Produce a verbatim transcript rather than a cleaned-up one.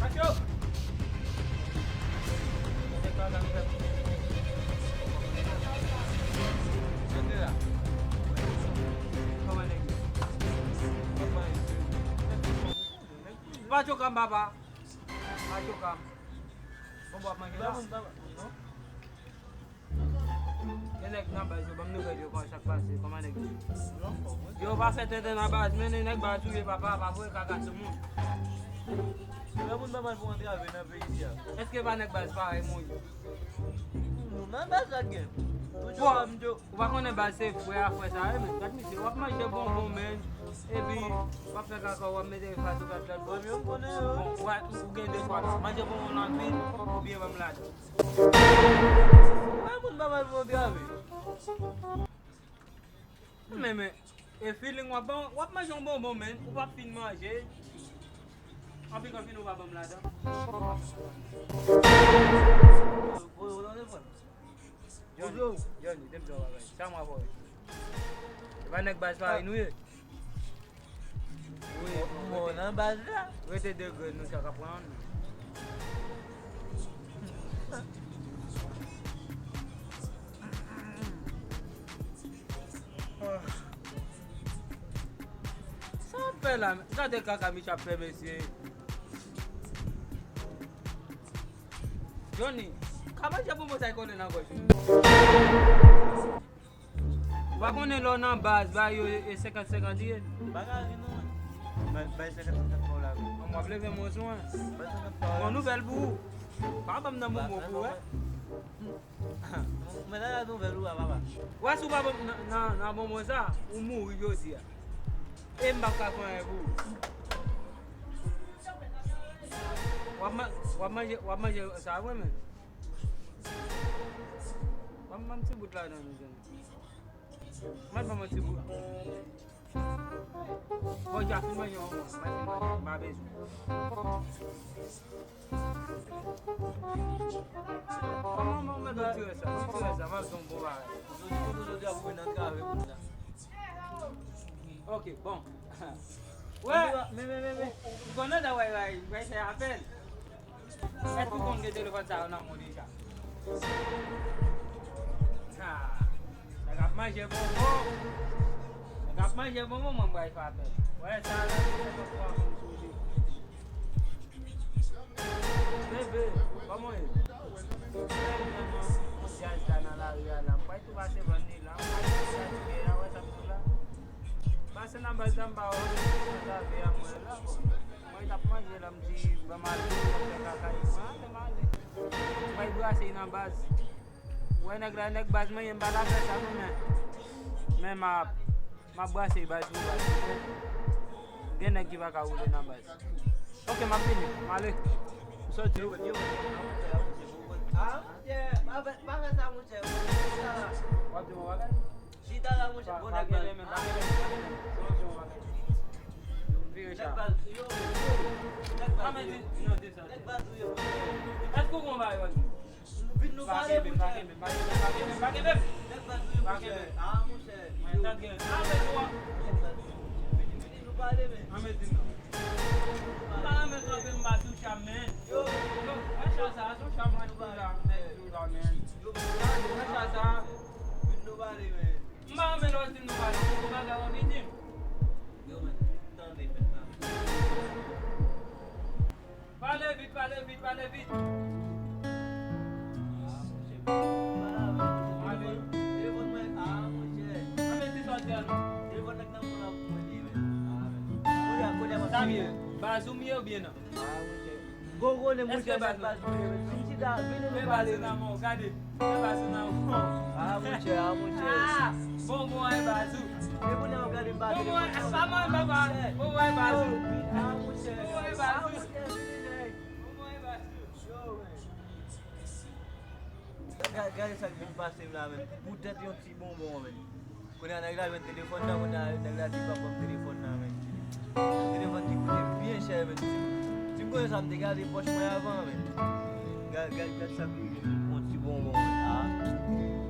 Aksyon! Nèg pa ka fè. Rete la. Kòman nèg yo? Pa choke m, papa. Pa choke m. Bon, w ap manje la? Non? Gen nèg nan baz yo, ban m nouvèl yo, kòman sa k pase, kòman nèg yo? Yo pa fè tenten nan baz, men nèg baz ou ye, papa, pa voye kaka sou moun. Lè moun pa mal pou antrave nan peyi a. Èske pa nèg baz parèy mwen ye? Nou nan baz la gen. Toujou Bon, m di w. Ou pa konnen baz se frè a frè sa ye, men gad misye, w ap manje bonbon, men, epi w ap fè kaka, w ap mete fas ou gad lòt bò. Bon, ou, ou gen de chwa la, manje bonbon nan vin, oubyen ban m ladan. Wè moun pa mal pou antrave. Men, men, e feeling w ap ban, w ap manje yon bonbon, men, ou p ap fin manje. Anpil, anpil, ou pa ban m ladan. Johnny, Johnny, de m di w yon bagay. Sa mwen avè w ye. E pa nèg baz parèy nou ye. Wi, bon, nan baz la. Rete de grenn nou sa ka pran nou. Sa w ap fè la? Gade kaka Mich ap fè, mesye. Johnny, ka manje bonbon sa e kole nan gòj ou. Ou pa konnen lè w nan baz, bay yo e senkant senkant li ye. Pa ka ri non. Bay, bay senkant senkant pa w la. Bon, w ap leve men w sou mwen. Bay senkant pa w la. Bon nouvèl pou ou. Pa ban m nan bonbon pou ou, wè. Men nan la nouvèl ou a, papa. Wè si w pa ban m nan, nan, nan bonbon sa, ou mouri jodi a. E m p ap ka fè anyen pou ou. W ap ma-, w ap manje, w ap manje sa vre, men. Ban m, ban m ti bout ladan, mezanmi. Mwen ban m ti bout. Bon, ja fin manje, mwen, mwen fin manje, m pa bezwen. Kòman mwen mèt retire sa? Retire sa, m ap di yon bon bagay. Jodi, jodi, jodi a pou vin antrave moun nan. Ok, bon. Wè, men, men, men, men. Ou konnen sa, wè, wè, wè, fè apèl. Èske ou konn gen telefòn sa yo nan men w deja? Ah, nèg ap manje bonbon. Nèg ap manje bonbon, mwen bay frape. Wè, sa la, se konn pran moun sou li. Bebe, kòman w ye? Lè m jwenn yon, yon dyaz la nan lari a la, m bay tou pase vann li la, m bay tou sa ki gen la, wè sa m tou la. Pase nan baz la, m pa wè, m pa wè a mwen la, bon. Mwen t ap manje la, m di, ban m ale, m fè kaka, mwen ale, m ale. Mwen brase nan baz. Ou wè nèg la, nèg baz mwen ye, m pa ta fè sa non, men, men m ap, m ap brase baz pou baz. Gen nèg ki pa ka woule nan baz. Ok, m ap vini, m ale. M soti. Ah, monchè, pa fè, pa fè sa, monchè. W ap di m yon bagay? Chita la, monchè, bon nèg baz. Vire sa. Nèg baz, yo, yo, nèg baz, yo. Nèg baz, yo, monchè. Èske w gon bagay w ap di? Vin nou pale, monchè. Pa kenbe m, pa kenbe m, pa kenbe m, pa kenbe m. Nèg baz, yo, monchè. Ah, monchè. Mwen tande. Ah, men nou an. Nèg baz, yo, monchè. Vin, vin nou pale, men. Ah, men di m non. M pa renmen kanpe m ba sou cha, men. Yo. Yo, wè cha sa, sou cha mwen tou la, men, tou la, men. Yo, wè cha sa. Vin nou pale, men. M pa renmen lè w di m nou pale, ou bagay w anvi di m. Yo, men, tande, men, tande. Pale vit, pale vit, pale vit. Ah, monchè. Pale avè m. Telefòn mwen, ah, monchè. Mwen mete sòti a non. Telefòn nèg nan men w la pou mwen li ye, men. Ah, men. Kounye a, kounye a, m ap Sa m ye? Baz ou m ye oubyen non? Ah, monchè. Gogo ne monchè, nèg baz ou ye, men. Vin chita, vin nou pale, men. Gade. Fè pa sou nan fon. Ah, monchè, ah, monchè. Ah, bonbon an e baz ou. E kounye a w ap gade m pa telefòn nan men. Bonbon an e baz ou. Ah, monchè. Bonbon an e baz ou. Ah, monchè, vini, nèg. Bonbon an e baz ou. Yo, men. Ga-, gade sa k vin pase m la, men. Poutèt yon ti bonbon, men. Kounye a nèg la jwenn telefòn nan, kounye a nèg la di pa ban m telefòn nan, men. Telefòn ki koute byen chè, men. Si m konnen sa, m te gade pòch mwen avan, men. Gad, gad, gad sa k rive m, yon ti bonbon, men. Ah.